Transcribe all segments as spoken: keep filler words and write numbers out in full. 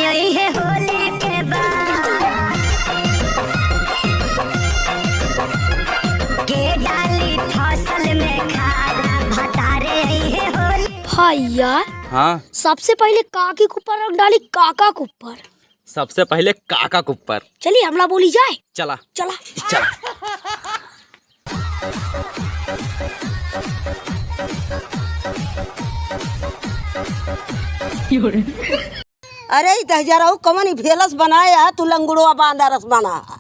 अइहे होली के बाद, के डाली फसल में खाद, भतारे अइहे होली। भाई यार, हाँ। सबसे पहिले काकी के ऊपर रंग डाली, काका के ऊपर। सबसे पहिले काका के ऊपर। चली, हमला बोली जाए। चला। चला। चला। अरे, ई दहिजरऊ कवन ई भेलस बनाए है, तू लंगुड़वा बांदरस बना है?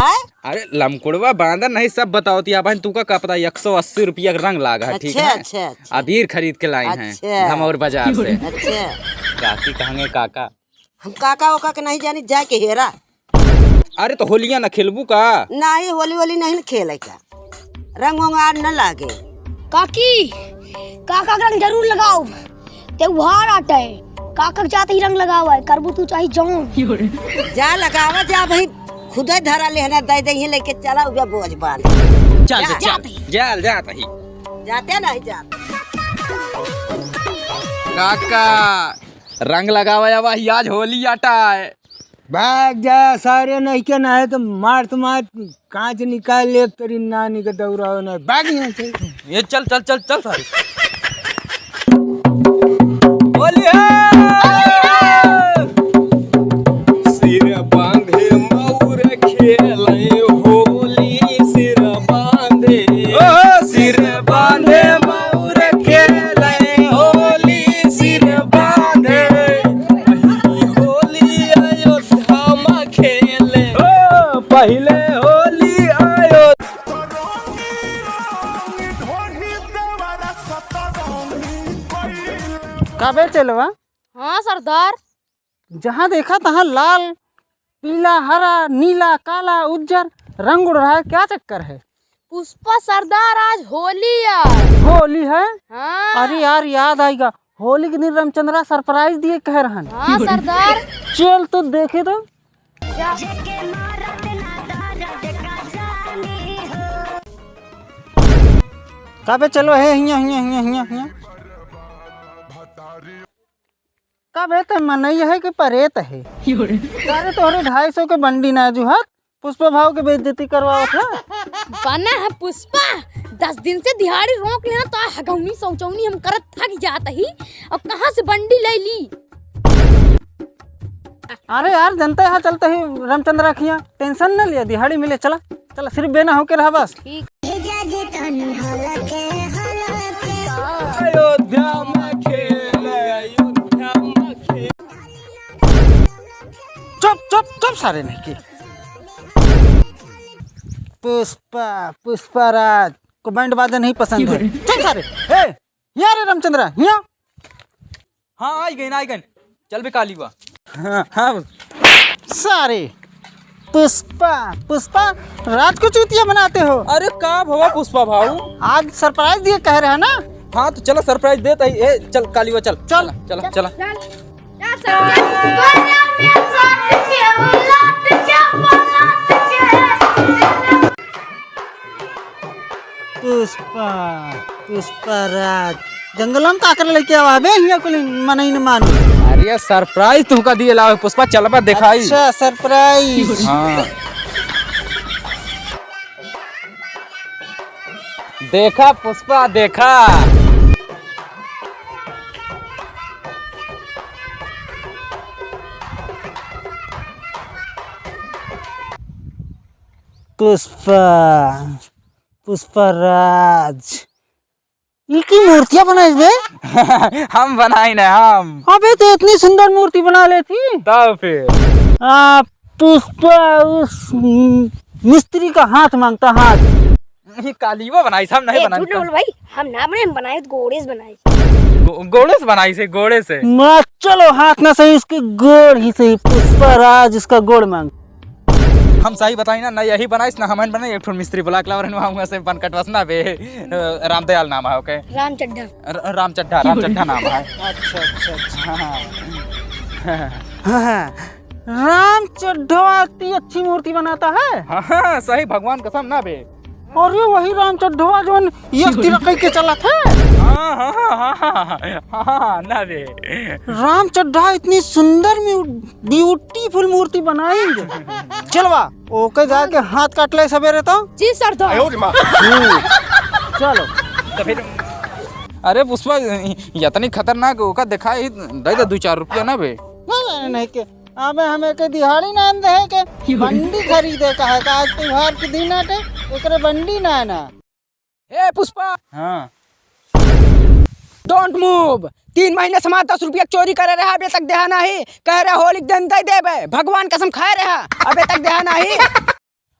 आय? अरे, लंगुड़वा बांदर नहीं, सब बताओ ती आपन, तू का, का पता, एक सौ अस्सी रुपया के रंग लाग है, ठीक अच्छा, है? अच्छा, अच्छा। अबीर खरीद के लाए हैं अच्छा। धमौर बाजार से। अच्छा। काकी कहेंगे काका। हम काका ओका के नहीं जानी, जाके हेरा। अरे, तो होलिया ना खेलबू का? नाही, होली वोली नहीं न खेले का, रंग वंग आर न लागे। काकी, काका के रंग जरूर लगाओ, त्योहार आटे, काका के जात ही रंग लगावा है, करबू तू चाहे जौन। जा लगावा, जा भाई, खुदे धरा लेहना, दे दे ही लेके चला, उबे बोझ बांध। चल, जा, चल, जा, चल, तही। जा, जा, तही। जाते नहीं जा। काका, रंग लगावा या भाई, आज होली आटा है। भाग जा सारे, नहीं के ना है तो मार तो मार, कांच निकाल ले तेरी नानी के दौड़ाओ ना, भाग यहाँ से। ये चल, चल, चल, चल सारे। होली है। सिर बांधे मौर खेले होली, सिर बांधे, ओ, सिर बांधे मौर खेले होली, सिर बांधे। पहली होली अयोध्या में खेले। ओ, पहिले होली अयोध्या। का बे चेलवा? हाँ सरदार। जहाँ देखा तहाँ लाल, पीला, हरा, नीला, काला, उज्जर रंग उड़ रहा है, क्या चक्कर है? पुष्पा सरदार, आज होली है। होली है? हाँ। अरे यार, याद आइगा, होली के दिन रामचंद्रा surprise दिए कह रहन। हाँ सरदार। चल तो देखे तो। जा। का बे चेलवा है, हियाँ, हियाँ, हियाँ, हियाँ, हियाँ। का बे, ते मनई है कि परेत है? अरे तोहरे ढाई सौ के बंडी ना जुहात, पुष्पा भाव के बेइज्जती करवावत है। बना है पुष्पा, दस दिन से दिहाड़ी रोक लेना तो हगौनी सौचौनी हम करत थक जात ही, और कहाँ से बंडी ले ली? अरे यार, जनता यहाँ चलते ही रामचंद्रा खिया, tension न लिया, दिहाड़ी मिले, चला। चला, सिर्फ बेना होके रहा बस। ठीक। अयोध्या में खेल, अयोध्या में खेल। चुप, चुप, चुप सारे नहीं की। पुष्पा, पुष्पा राज को बैंड बाजा नहीं पसंद है। चुप सारे। ए, यहाँ रे रामचंद्रा, यहाँ। हाँ, आई गइन, आई गइन। चल बे काली बा। हाँ, हाँ। सारे। पुष्पा, पुष्पा राज को चूतिया बनाते हो। अरे का भवा पुष्पा भाऊ? आज surprise दिए कह रहे हैं ना? हाँ, तो चला surprise देत ही। ए, चल काली बा, चल। चल। चला, चला, चला। चल। पुष्पा, पुष्पा राज, जंगल में का करे लेके आवा बे, हियाँ कुल मनई न मानो। अरे surprise तुमका दिए लावे पुष्पा, चलबा देखाई। अच्छा, surprise। हाँ। देखा पुष्पा, देखा। पुष्पा, पुष्पा राज, ई की मूर्तियाँ बनाइस बे? हम बनाइन है, हम। अबे, तो इतनी सुंदर मूर्ति बना लेती। तब फिर? आ, पुष्पा, उस मिस्त्री का हाथ मांगता, हाथ। ई कालियो बनाइस, हम नहीं ए, बनाइन। झूठ ना बोल भाई, हम ना बनाए, हम बनाए तो गोड़े से बनाए। गो-, गोड़े से बनाइस, गोड़े से। मत चलो, हाथ ना सही, उसके गोड़ ही सही, पुष्पा राज उसका गोड़ मांग। हम सही बताई ना, ना यही बनाइस, ना हमन बनाई, एक ठो मिस्त्री बुला के लाओ रहन, वहाँ से बन कटवास ना बे, अ, रामदयाल नाम है, ओके। राम चड्ढा। र-, राम चड्ढा, राम चड्ढा नाम है। अच्छा, अच्छा, अच्छा। हाँ, हाँ। हाँ, हाँ। राम चड्ढा इतनी अच्छी मूर्ति बनाता है? हाँ, हाँ, सही भगवान कसम ना बे। अरे वही राम चड्ढवा जौन ये तिरकई के चलत है? हाँ, हाँ, हाँ, ना बे। राम चड्ढा इतनी सुंदर म्यू-, beautiful मूर्ति बनाई। चलवा, ओके जाके हाथ काट ले सबेरे तो। जी सर, तो। हम्म, चलो। तो फिर, अरे पुष्पा, इतनी खतरनाक ओका दिखाई, दे दे दो चार रुपया ना बे। नहीं, नहीं, नहीं के, अबे हमें के दिहाड़ी ना दे के बंडी खरीदे का है, का आज त्योहार के दिन आटे, एकरे बंडी ना ना। ए पुष्पा। हाँ। Don't move। तीन महीने से हमार दस रुपया चोरी करे रहा, अबे तक देहा नाही। कह रहा होली के दिन दे देबे, भगवान कसम खाए रहा, अबे तक देहा नाही।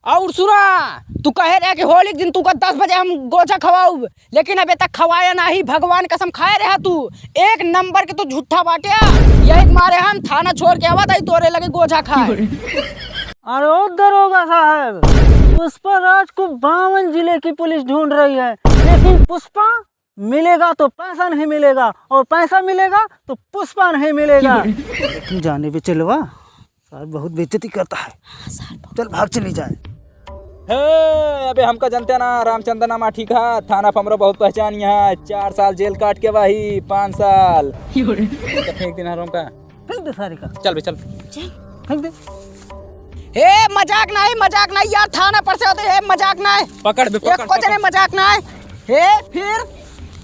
और सुना, तू कहे रहा कि होली के दिन तू का दस बजे हम गोझा खवाउब, लेकिन अबे तक खवाया नाही, भगवान कसम खाए रहा तू। एक नंबर के तू झूठा बाटिया, यही के मारे हम थाना छोड़ के आवत हई तोरे लगे गोझा खाए। अरे ओ दरोगा साहब, पुष्पा राज को बावन जिले की पुलिस ढूंढ रही है, लेकिन पुष्पा मिलेगा तो पैसा नहीं मिलेगा, और पैसा मिलेगा तो पुष्पा नहीं मिलेगा। लेकिन जाने बे चलवा, सार बहुत बेइज्जती करता है। चल भाग चली जाए। हे, अबे हमका जनते ना, रामचंद्र नाम ठीक है, थाना पे हमरो बहुत पहचान यहाँ, चार साल जेल काट के वाही, पाँच साल। यो रे। तो फेंक देना हमका। फेंक दे सारे का। चल बे, चल। फेंक दे। हे, मजाक नाही, मजाक नाही यार, थाना पर से होते, हे, मजाक नाही। पकड़ बे, पकड़, एको जने पकड़। मजाक नाही। हे, फिर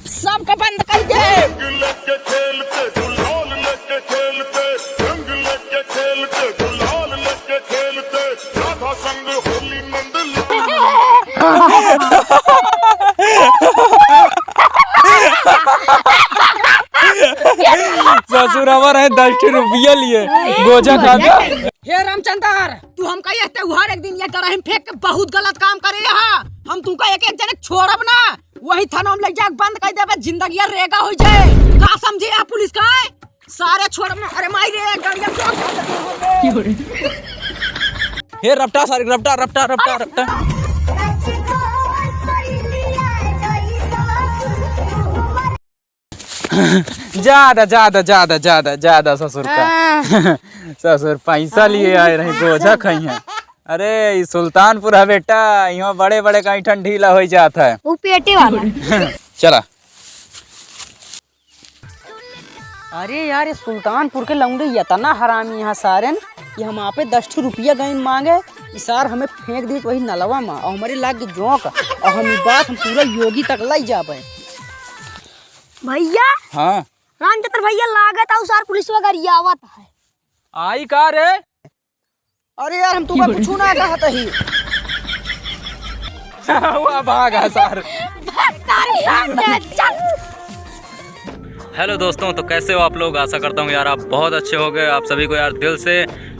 सबका बंद कर दे। रंग लेके खेलते, गुलाल लेके खेलते, रंग लेके खेलते, गुलाल लेके खेलते, राधा संग होली नंद ससुर हमार है दस ठे रुपया लिए, गोझा खाता। हे रामचंदर, तू हमका ये त्योहार एक दिन ये गरही में फेंक के बहुत गलत काम करे हा। हम तुमका एक एक जने छोड़ब ना, वही थाना में ले जाके बंद कर देबे, जिंदगी रेगा हो जाए। का समझे आप पुलिस का है? सारे छोड़ब ना। अरे माई रे, गाड़िया चोर कर देते हो। हे रपटा सारे, रपटा, रपटा, रपटा, रपटा। ज्यादा, ज्यादा, ज्यादा, ज्यादा, ज्यादा ससुर का। हाँ। ससुर पैसा लिए आए रहे, गोझा खाई हैं। अरे, ई सुल्तानपुर है बेटा, यहाँ बड़े बड़े का ऐंठन ढीला हो जात है। वो पेटे वाला। चला। अरे यार, ये सुल्तानपुर के लौंडे इतना हरामी यहाँ सारेन कि हम आपे दस ठो रुपया गइन मांगे, ई सार हमें फेंक दीस वही नलवा में, और हमारे लाग के जोंक, और हम ई बात हम पूरा योगी तक लाई जाबे। भैया। हाँ। रामचंद्र भैया, लागत है उ सार पुलिस वगैरह आवत है। आई का रे? अरे यार, हम तुमका कुछ ना कहत ही। हुआ भागा सार। बस सारे भाग गए, चल। हेलो दोस्तों, तो कैसे हो आप लोग? आशा करता हूँ यार आप बहुत अच्छे हो गए। आप सभी को यार दिल से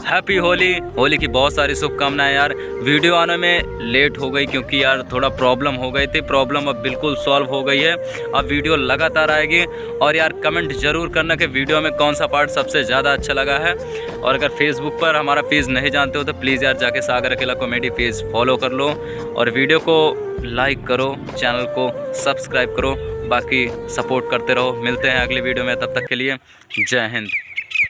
हैप्पी होली, होली की बहुत सारी शुभकामनाएं यार। वीडियो आने में लेट हो गई क्योंकि यार थोड़ा प्रॉब्लम हो गई थी, प्रॉब्लम अब बिल्कुल सॉल्व हो गई है। अब वीडियो लगातार आएगी। और यार कमेंट जरूर करना कि वीडियो में कौन सा पार्ट सबसे ज़्यादा अच्छा लगा है। और अगर फेसबुक पर हमारा पेज नहीं जानते हो तो प्लीज़ यार जाके सागर अकेला कॉमेडी पेज फॉलो कर लो और वीडियो को लाइक करो, चैनल को सब्सक्राइब करो। बाकी सपोर्ट करते रहो, मिलते हैं अगली वीडियो में, तब तक के लिए जय हिंद।